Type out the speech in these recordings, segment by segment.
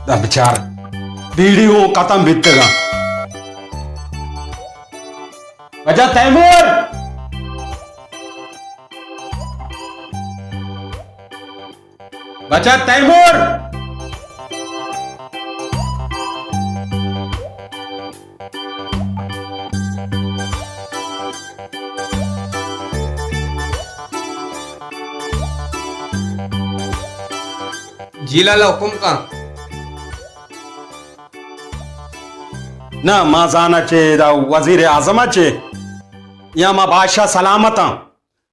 دا بچار، بیڑی ہوں ختم بیتگا۔ بچا تیمور! بچا تیمور! جی لالا، حکم کن۔ نہ، ما زانا چے دا وزیر اعظم چے، یا ما بادشاہ سلامت ہاں،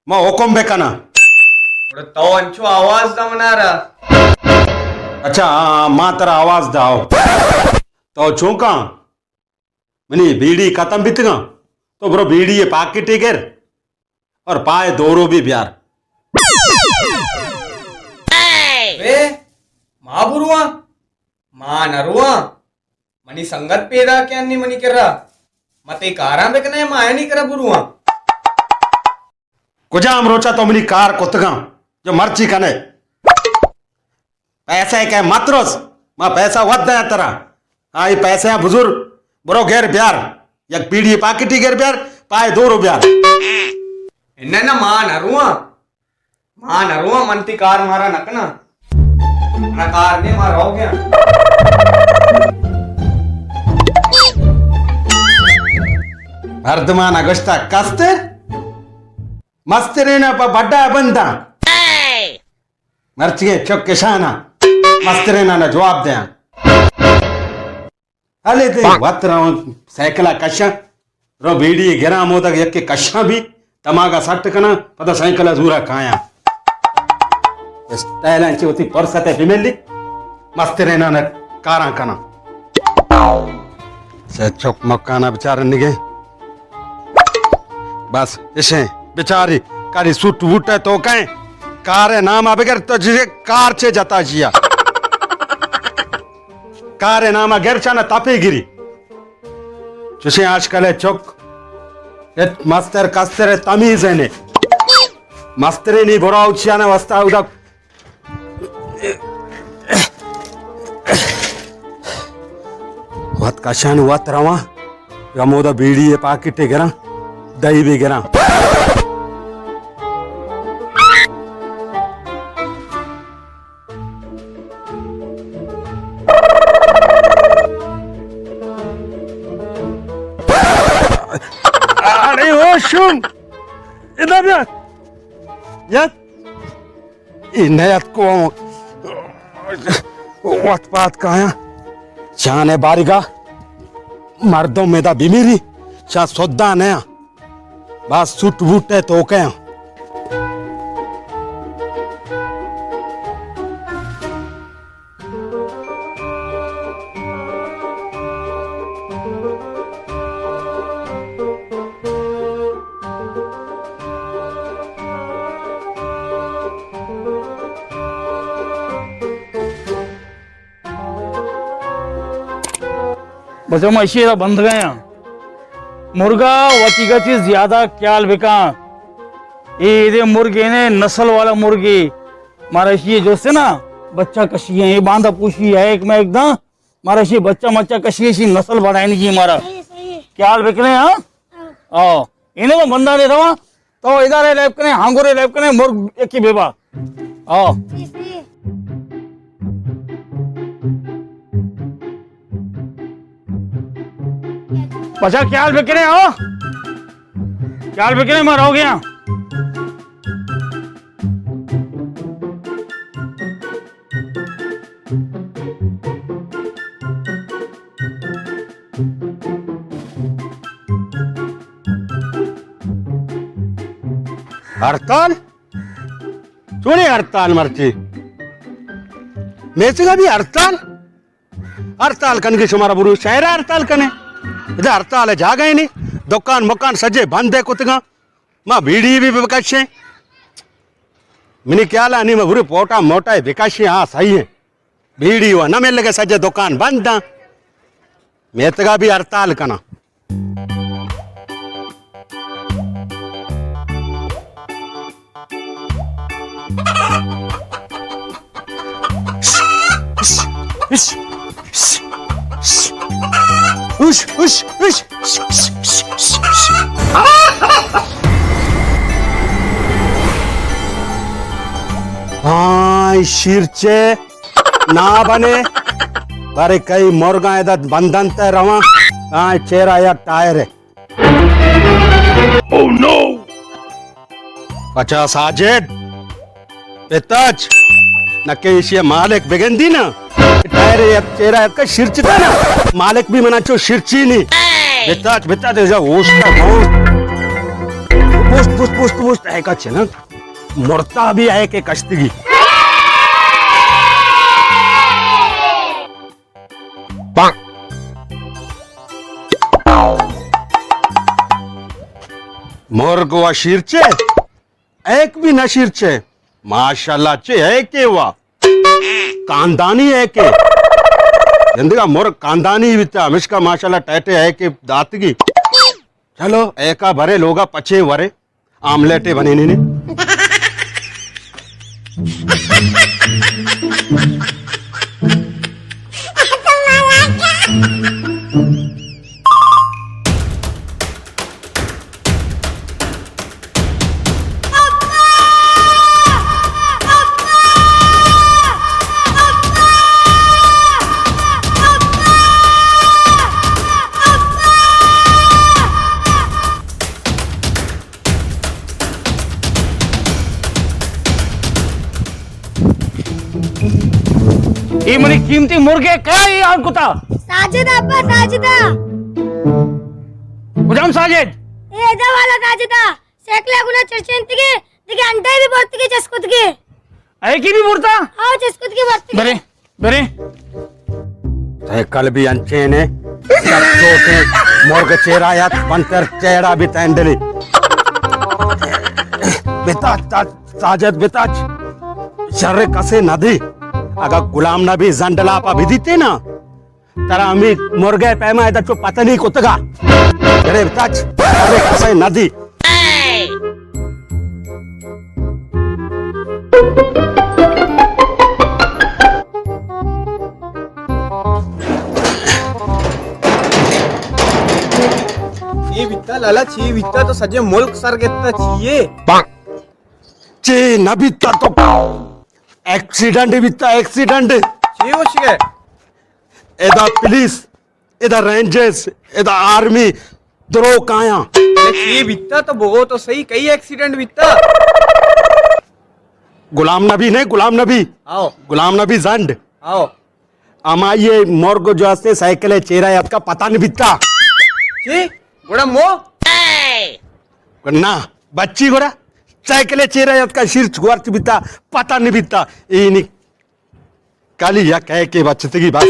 ما حکم بکناں۔ گڑا تو انچو آواز دا منارا۔ اچھا، ہاں، ہاں، ما ترا آواز داؤ۔ تو چونکا منی بیڑی ختم بیتگاں، تو برو بیڑی پاکٹے گر اور پائے دورو بھی بیار۔ اے، ما برواں؟ ما نہ رواں۔ منی سنگت پیدا کن نی منی کرا۔ ما تئی کاراں بکنیں، ما آیانی کرا برواں۔ کجام روچا تو منی کار کتگاں جو مرچی کنے؟ پیسہ کہ مترس، ما پیسہ وت دیاں ترا۔ آئی پیسہ بزور، برو گیر بیار، یک پیڑی پاکٹی گیر بیار، پائے دورو بیار۔ نہ نہ، ما نہ رواں، ما نہ رواں، من تی کار مارا نہ کناں۔ منا کار دے، ما رو گیا۔ مردماں گشتا کستر، مسترینا پہ بڈا بنداں۔ مرچیگیں چک کشانا مسترینا نہ جواب دیاں۔ ہلے دے وت رواں سائیکل ءَ کشاں، رو بیڑی گراں، مودا یکے کشاں بھی، دماغ ءَ سٹ کناں، پدا سائیکل ءَ زورا کایاں۔ اسٹائل انچے وتی فرصت ءَ بملی، مسترینا نہ کاراں کناں۔ سے چک مکانا بچار نگے۔ بس اشیں بچاری کاری سوٹ ووٹ ءَ تو کئے کار ءِ نام ءَ بگر تو جے کار چے جتا جیا۔ کار ءِ نام ءَ گر چانا تپے گری۔ چوشیں آج کل ءِ چک ات مستر کستر ءِ تمیز ءَ نے۔ مسترے نی براو چیانا واسطہ اودا وت کشان وت رواں، ہمودا بیڑی ءِ پاکٹ ءَ گراں، دہی بھی گراں۔ اڑے او شوم، ادا بیا۔ یت۔ اے نیاتکو وت پات کایاں۔ چانے باریگا مردم میدا بمیری، چا سودا نیا۔ باز سوٹ بوٹ ءِ توکیاں۔ بچہ ما اشی را بندگاں۔ مرگا وتیگا چی زیادہ خیال بکاں۔ اے دے مرگے نے نسل والا مرگے۔ مارا اشی جو سے نا بچہ کشی ہیں، یہ باندھا پوشی ہے ایک میں ایک داں۔ مارا اشی بچہ مچہ کشی، اشی نسل بڑھائنی جی مارا۔ صحیح، صحیح۔ خیال بکنے، ہاں؟ ہاں۔ آؤ۔ انہیں تو بندہ نہیں رہا۔ تو ادھر ہے لیب کنے، ہانگورے لیب کنے، مرگ ایک ہی بیبا۔ آؤ۔ صحیح، صحیح۔ بچہ خیال بکنے، ہاں؟ خیال بکنے، مار ہو گیا۔ ہڑتال؟ چوڑے ہڑتال مرچی؟ میچگا بھی ہڑتال؟ ہڑتال کنگی شمارا برو شہر ہڑتال کنے۔ ادا ہڑتال جاگہ نہیں، دکان مکان سجے بند ہے کتگا۔ ما بیڑی بھی بکشیں۔ منی خیال آ نی ما برو پوٹا موٹا بکشیں، ہاں صحیح ہے۔ بیڑی و نہ مل گئے، سجے دکان بند ہیں۔ میتگا بھی ہڑتال کنا۔ اش، اش، اش۔ ہاں، شیرچے نہ بنے، بارے کئی مرگاں ادا بندنت رواں، ہاں، چیرا یک ٹائر ہے۔ Oh no! بچا ساجد، بتاچ، نکے ایشی مالک بگندی نا، ٹائر یک چیرا یک شرچتا نا، مالک بھی منا چو شرچی نی۔ بتاچ، بتاچ، جا ہوش کا، ہوش۔ پوست، پوست، پوست، پوست، اے کا چنا، مرتا بھی اے کے کشتگی۔ مرگ و شیرچے، ایک بھی نہ شیرچے۔ ماشاءاللہ، چے ایکے وا۔ خاندانی ایکے۔ زندگا مرگ خاندانی بیتا، ہمشکا ماشاءاللہ ٹیٹے ایکے داتگی۔ چلو، ایکا بھرے لوگا پچے ورے۔ آملیٹے بنینے نے۔ اے منی قیمتی مرگے، کئے اے آن کتا؟ ساجد ابا، ساجد ءَ۔ کجام ساجد؟ اے ادا والا ساجد ءَ۔ سائیکل ءَ گنا چرچینتگے، دگہ انڈے بھی برتگے، چسکتگے۔ اے کی بھی برتا؟ آؤ، چسکتگے برتگے۔ برے۔ برے۔ سائیکل بھی انچین ہے۔ سب چوٹیں مرگ چیرا یات پنتر چیڑا بھی تینڈلی۔ بتاچ، تا-، ساجد بتاچ۔ شر کسے نہ دی۔ اگا غلام نبی زنڈلا پا بھی دیتے نا۔ ترا ہمے مرگ ءِ پیما ادا چو پتنی کتگا۔ ارے بتاچ، ارے کسے نہ دی۔ چی بیتا لالا، چی بیتا؟ تو سجے ملک سر گتا، چی اے؟ چی نہ بیتا تو؟ ایکسیڈنٹ بیتا، ایکسیڈنٹ۔ چی ہوش گئے؟ ادا پولیس، ادا رینجرز، ادا آرمی، درو کایاں۔ اے چی بیتا تو بگو تو صحیح، کئی ایکسیڈنٹ بیتا؟ غلام نبی نے، غلام نبی۔ آؤ۔ غلام نبی زنڈ۔ آؤ۔ ہمائی مرگ جو ہستے سائیکل چیرا یاتکا پتہ نہ بیتا۔ چی؟ گڑا مو؟ نہ، بچی گڑا سائیکل چیرا یاتکا شیرچ گورچ بیتا، پتہ نہ بیتا۔ اینی کالی یک ایکے بچتگی بس۔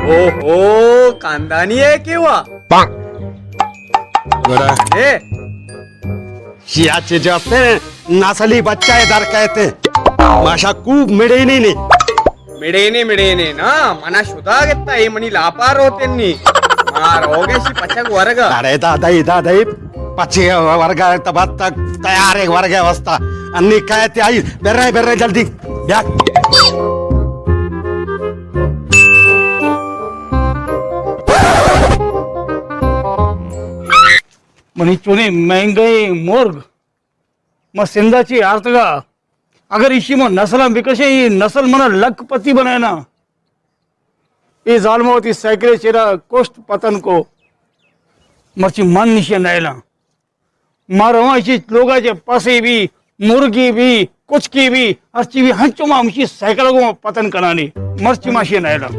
اوہو، خاندانی ایکے وا۔ گڑا۔ اے۔ شیا چے جاتے نسلی بچہ ءِ در کئیت۔ ماشا کوب مڑینے نے۔ مڑینے، مڑینے نا، منا شدا گتا، اے منی لاپا روتنی۔ ما روگے شی پچک ورگا۔ اڑے دادئی، دادئی، پچے ورگا تبت تک تیارے ورگے واسطہ۔ انی کئیت آئی، برے، برے جلدی۔ بیا۔ منی چونیں مہنگیں مرگ، ما سندھ ءَ چہ آرتگا، اگر ایشی ما نسلاں بکشیں، اے نسل منا لکھ پتی بنائینا۔ اے ظالم وتی سائیکل چیرا کشت پتن کو، مرچی من نشی نیلاں۔ ما رواں ایشی لوگا چہ پسے بی، مرگی بی، کچکی بی، ہرچی بی، ہنچو ما ہمشی سائیکل گوں پتن کنانی، مرچی ما شی نیلاں۔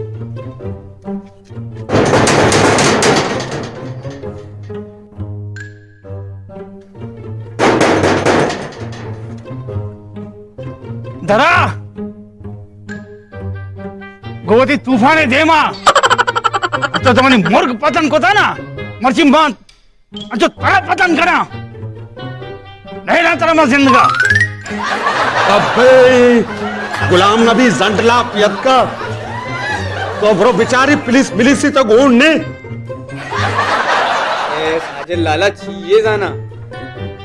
درا! گوں وتی طوفان ءِ دیما! تو تو منی مرگ پتن کتا نا، مرچی باں انچو ترا پتن کناں۔ نیلاں ترا ما زندگا۔ ابے، غلام نبی زنڈ لاپ یتکا۔ تو برو بچاری پولیس ملیسی تو گون نے۔ اے ساجد لالا چی اے زانا؟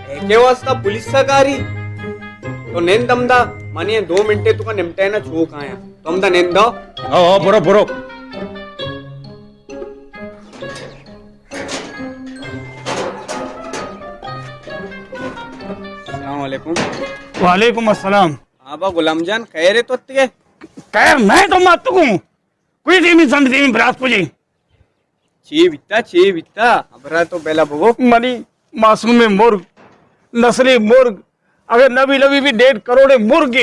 اے کے واسطہ پولیس سا کاری؟ تو نند ہمدا، منی دو منٹے توکا نمٹائینا چو کایاں۔ تو ہمدا نند۔ ہاں، ہاں، برو، برو۔ السلام علیکم۔ وعلیکم السلام۔ ہاں با غلام جان، خیر ہے تو اتکے؟ خیر نہیں تو مت کو۔ کوئی دیمی زند دیمی برات کو جی۔ چی بیتا، چی بیتا؟ ابرا تو بیلا بگو۔ منی معصوم مرگ، نسلی مرگ، اگر نبی لبی بھی ڈیڑھ کروڑ مرگ،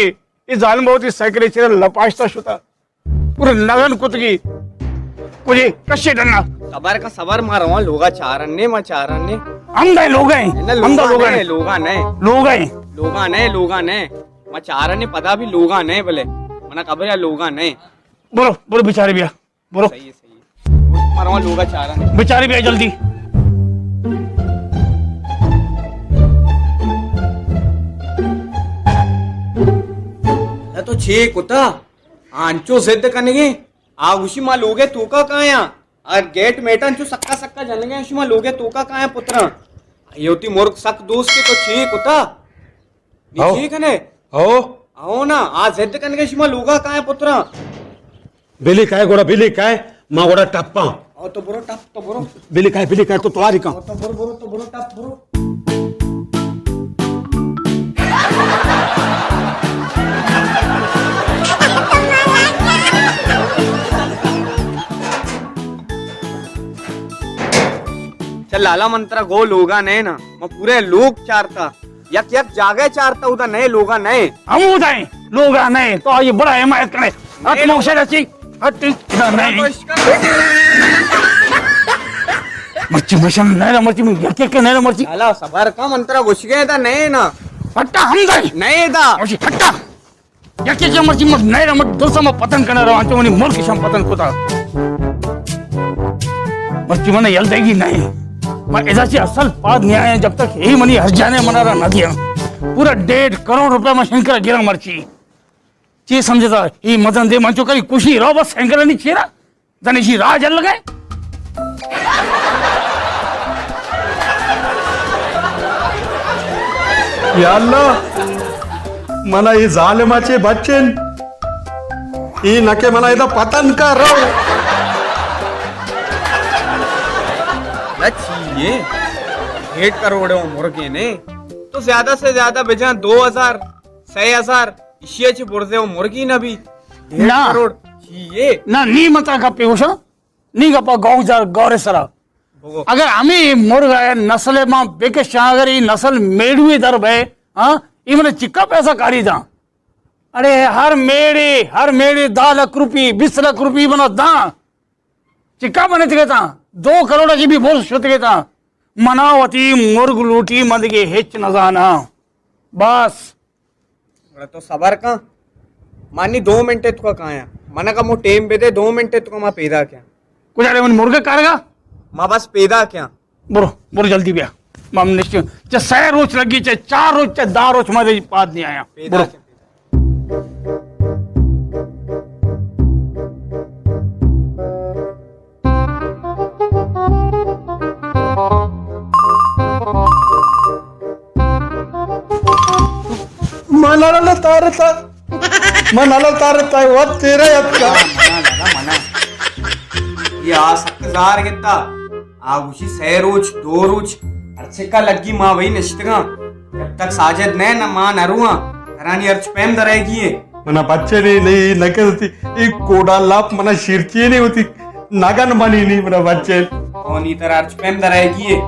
یہ ظالم بہت ہی سائیکل چیرا لپاشتا شتا۔ پورے نگن کتگی۔ کجے کشے ڈنا۔ صبر کا صبر، ما رواں لوگا چارن نے، ما چارن نے۔ ہم دے لوگا ہیں۔ نہ، ہم دا لوگا لوگا نے، ہیں۔ لوگا نے۔ لوگا ہیں۔ لوگا نے، لوگا نے۔ ما چارن نے پدا بھی لوگا نے بلے۔ منا خبر ہے لوگا نے۔ برو، برو بیچارے بیا۔ برو۔ صحیح ہے، صحیح ہے۔ ما رواں لوگا چارن نے۔ بیچارے بیا جلدی۔ نہ تو چے کتا؟ آ انچو ضد کنگے، آ گوشی ما لوگے توکا کایاں، آ گیٹ میٹاں چو سکا سکا جنگے، گوشی ما لوگے توکا کایاں پتراں۔ ایوتی مرگ سک دوست کے تو چی کتا؟ نی ہو۔ چی کنے؟ ہو۔ ہو نا، آ ضد کنگے، گوشی ما لوگا کایاں پتراں۔ بلی کائے گوڑا، بلی کائے، ما گوڑا ٹپاں۔ او تو برو ٹپ، تو برو۔ بلی کائے، بلی کائے، تو تواری کن۔ او تو برو، برو، تو برو ٹپ، برو۔ چل لالا، من ترا گو لوگا نئے نا، من پورے لوگ چارتا۔ یک یک جاگہ چارتا، اودا نئے لوگا نئے۔ ہمودا ایں، لوگا نئے۔ تو آئی بڑا حمایت کنے۔ ہٹ نئے موشے لوگا۔ رچی۔ ہٹ اودا نئے۔ مرچی مشن نئے نا، مرچی یک یک نئے نا، مرچی۔ لالا صبر کا، من ترا گوشگے دا نئے نا۔ ہٹا ہمدا ایں۔ نئے دا۔ مرچی ہٹا۔ یکے کہ مرچی مت نئے رمٹ درسا ما پتن کنا رواں، تو منی ملک شام پتن کتا۔ مرچی من یل دیگی نئے۔ ما ادا چی اصل پاد نی آیا جب تک ہی منی ہر جانے منا را نہ دیا۔ پورا ڈیڑھ کروڑ روپے ما شنکر گرا مرچی۔ چی سمجھتا؟ ہی مزن دے من چو کری کشی رو بس شنکر نی چیرا۔ دنیشی راج الگ ہے۔ یا اللہ، منا یہ ظالم چے بچن۔ یہ نہ کہ منا ادا پتن کا رو۔ لچی یہ ڈیڑھ کروڑ مرگے نے، تو زیادہ سے زیادہ بجان دو ہزار، سے ہزار، اشیا چی برزے و مرگی نہ بی۔ ڈیڑھ نہ۔ کروڑ چی یہ؟ نہ، نی متا گپے ہوشا۔ نی گپا گوزار گورے سرا۔ بگو۔ اگر ہمیں مرگ آیا نسل ما بکشاں، اگر یہ نسل میڑوے در بے، ہاں، یہ من چکا پیسہ کاری داں۔ اڑے ہر میڑے، ہر میڑے دہ لکھ روپی، بیس لکھ روپی بنا داں۔ چکا بنے تکے تاں؟ دو کروڑ کی بھی بول شتکے تاں۔ منا وتی مرگ لوٹی، من دگے ہچ نزانا۔ بس۔ گڑا تو صبر کن، ما نی دو منٹ اتکا کایاں۔ منا کا مو ٹیم بدے، دو منٹ اتکا ما پیدا کیاں۔ کجا رے من مرگ کارگا؟ ما بس پیدا کیاں۔ برو، برو جلدی بیا۔ ما ہم نشتیوں۔ چہ سہ روچ لگی، چہ چار روچ، چہ دہ روچ ما دے پاد نی آیا۔ پیدا برو۔ کیاں۔ من اللہ تارتا، من اللہ تارتا، وت تیرا یتکا۔ منا دادا، منا۔ یہ آ سک زار گتا۔ آ گوشی سہ روچ، دو روچ، ہرچکا لگی ما وہی نشتگاں۔ جب تک ساجد نہ، نہ ما نہ رواں۔ ترانی ہرچ پیم درائے گی ہے۔ منا بچے نے نہیں، نہ کرتی۔ ایک کوڈا لاپ منا شیرچی نہیں ہوتی۔ نگن منی نہیں منا بچے۔ کونی تر ہرچ پیم درائے گی ہے۔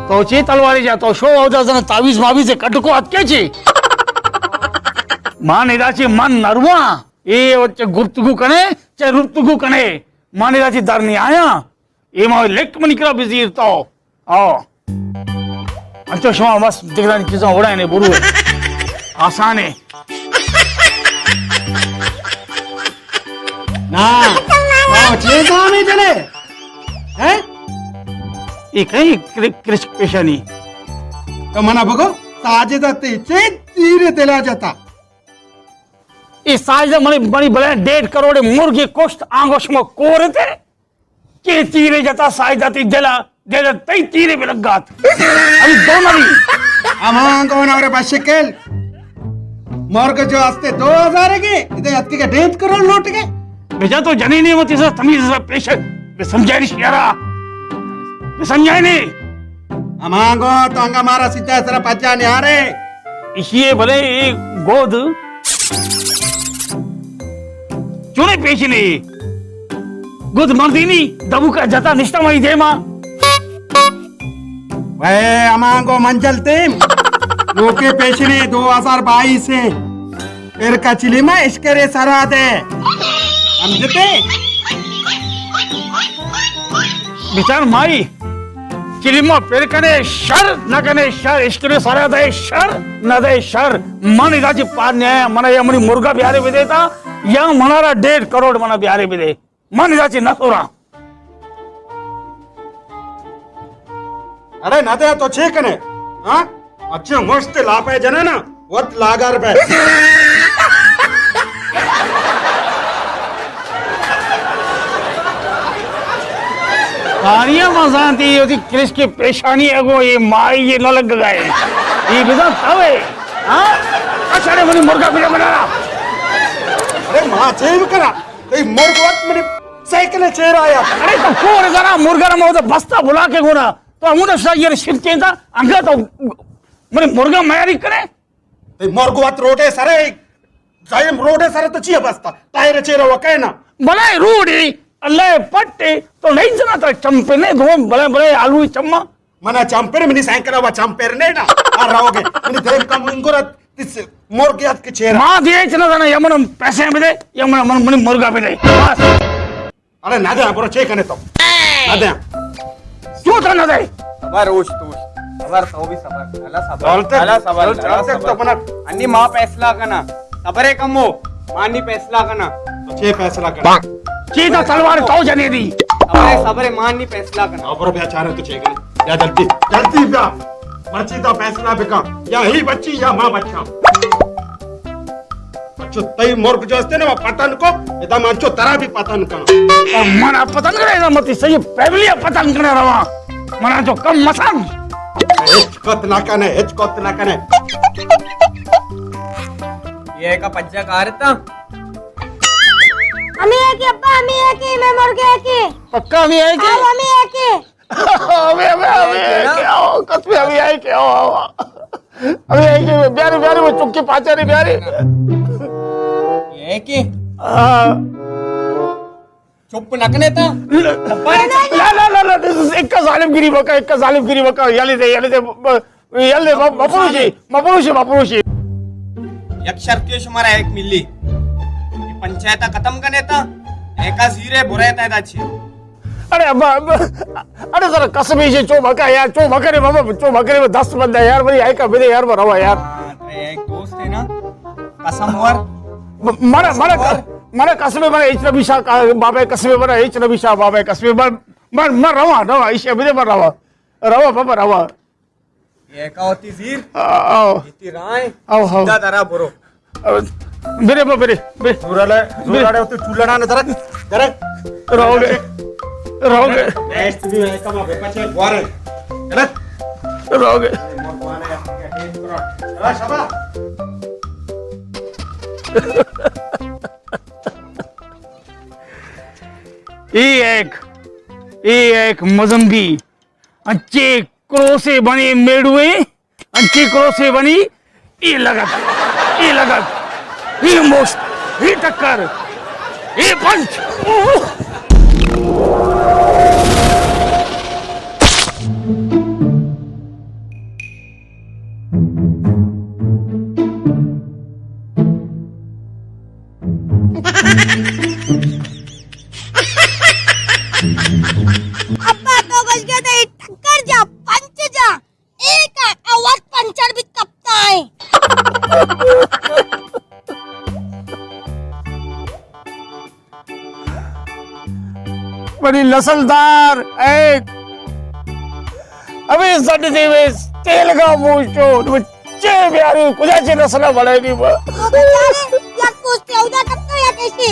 تو چے تلوارے جا؟ تو شو اودا زن تعویذ ماویز کٹ کو اتکے چے؟ مان ادا چے من نرواں۔ اے چے گفتگو کنے، چے رفتگو کنے۔ مان ادا چے در نہیں آیا۔ اے ما لک منی کرا بزیر تو۔ آ۔ انچو شما بس دگرانی چیزاں اڑائنے برو۔ آسانے۔ نا۔ آ، چیزاں ہمیں جنے۔ ہیں؟ اے کہیں کر-، کرشک پیشانی۔ تو منا بگو۔ ساجد ءَ تئی چے تیر دل ءَ جتا؟ اے ساجد ءَ منی، منی بلے ڈیڑھ کروڑ مرگے کشت، آنگو شما کور اتے؟ کہ تیرے جتا ساجد ءَ تئی دل ءَ، دل ءَ تئی تیرے بہ لگات۔ ابھی دو نبی۔ امان گون اور بشکل۔ مرگ جو استے دو ہزار کے، ادے اتکی کے ڈیڑھ کروڑ لوٹ گئے۔ بجا تو جنینی متی سر تمیز سر پیش ہے۔ بہ سمجھائے نہیں یارا۔ بہ سمجھائے نہیں۔ امان گون تو انگا مارا سیدھا سر پچا نیارے۔ ایشی ءَ بلے اے گود چونے پیش نے۔ گود مردینی دبوکا جتا نشتا مئی دیما۔ وے امانگو منجل تیم۔ لوکے پیش نے دو ہزار بائیس ہے۔ پھر کا چلیما اشکرے سرا دے۔ سمجھتے؟ بچار مائی۔ چلیما پر کنے شر، نہ کنے شر، اشکرے سرا دے شر، نہ دے شر۔ من ادا چی پار نیا، من یا منی مرگا بیارے بدے تا، یا منارا ڈیڑھ کروڑ منا بیارے بدے۔ من ادا چی نہ سوراں۔ اڑے نہ دے تو چے کنے؟ ہاں؟ اچھے مشت لاپے جنے نا، وت لاگر بے۔ آریا مزان تی، یہ تی کرش کی پیشانی ہے گو، یہ مائی یہ نہ لگ گئے۔ یہ بزن توے۔ ہاں؟ اچھا، اڑے منی مرگا بنا بنا۔ اڑے ماں چے کرا؟ تئی مرگ وت منی سائیکل چیر آیا۔ اڑے تو کور زنا مرگا را مودا بستا بلا کے گونا۔ تو ہمودا شاہ یہ شفٹیں تا، انگا تو منی مرگا میاری کرے۔ تئی مرگ وت روڈے سرے، زائم روڈے سرے تو چیا بستا؟ ٹائر چیر وکے نا۔ بلائے روڈے، اللہ پٹے، تو نہیں جنا تا چمپے نے دو، بلائے بلائے آلو چما۔ منا چمپر، منی سائیکل وا چمپر نے نا۔ آ رہو گے، منی دیم کم انگورت، تس مرگ یاد کے چیر۔ ماں دے چنا دنا، یا من پیسے بدے، یا من، من، منی مرگا بدے۔ بس۔ اڑے نہ دے، برو چے کنے تو؟ نہ دے۔ کیوں تو نہ دے؟ صبر اوش تو اوش۔ صبر تو بھی صبر۔ اللہ صبر۔ چلتے، اللہ صبر، چل-، اللہ چلتے تو صبر۔ بنا۔ انی ماں فیصلہ کنا۔ صبر ہے کمو۔ ماں نی فیصلہ کنا۔ تو چے فیصلہ کنا؟ چے تو تلوار تو جنے دی۔ صبر ہے، صبر ہے، ماں نی فیصلہ کنا۔ برو بیا چارے تو چے کنے۔ بیا جلدی، جلدی بیا۔ مرچی تو فیصلہ بکا۔ یا ہی بچی یا ماں بچا۔ اچھو تئی مرگ جو استے نا، پتن کو، ادا من چو ترا بھی پتن کن۔ او منا پتن کرے، ادا متی صحیح فیملی پتن کرے روا۔ منا چو کم مسن۔ ہچ کت نہ کنے، ہچ کت نہ کنے۔ یہ کا پجا کارتا؟ ہمیں ہے کہ ابا، ہمیں ہے کہ میں مر گیا کہ؟ پکا ہمیں ہے کہ؟ ہاں، ہمیں ہے کہ؟ ابے، ابے، ابے، کیا ہو؟ کس میں ابھی آئے کیا ہو؟ ابھی آئے کہ بیاری، بیاری، وہ چکی پاچا رہی بیاری۔ یہ کہ؟ ہاں۔ چپ نہ کنے تا؟ لا، لا، لا، لا، ایک کا ظالم گری بکا، ایک کا ظالم گری بکا، یلی دے، یلی دے، یلی دے، مپروشی، مپروشی، مپروشی۔ یک شرطی شمارا ایک ملی۔ یہ پنچایتا ختم کنے تا، ایک کا زیرے برے تا دا چھ۔ اڑے ابا، ابا، اڑے ذرا قسم ایشی چو مکا یار، چو مکرے بابا، چو مکرے، دست بندہ یار، بھائی، ایکا بدے یار، بروا یار۔ ہاں، تو ایک دوست ہے نا، قسم ور۔ م-، مارا، مارا، مارا قسم ہے، مارا ہچ نبی شاہ کا-، بابا قسم ہے، مارا ہچ نبی شاہ، بابا قسم ہے، مر، مر، مر روا، روا، ایشی بدے مر روا۔ روا بابا، روا۔ یہ کا ہوتی زیر؟ آ-، آؤ۔ ایتی رائے؟ آؤ، آؤ۔ سیدھا درا برو۔ آ، برے با، برے، برے۔ زور اڑے، زور اڑے، تو چولڑا نہ درک، درک۔ رہو گے۔ رہو گے۔ ایس بھی ہے، کما بے پچے گوارے۔ درک۔ رہو گے۔ شاباش۔ ای ایک، ای ایک مزمبی۔ انچے کروسے بنے میڑوئے، انچے کروسے بنی، اے لگت، اے لگت، اے مشت، اے ٹکر، اے پنچ۔ اوہ! ابا تو گوشگے تئی ٹکر جا، پنچ جا، ایک اوت پنچر بیت کپتا ہے۔ بڑی نسلدار ایک۔ ابے زڈ دیویس، تیل کا موشو، چے بیاری، کجا چے نسل بڑھائینی با؟ او بیچارے، یک پوستے اودا تک تو یا کیسے؟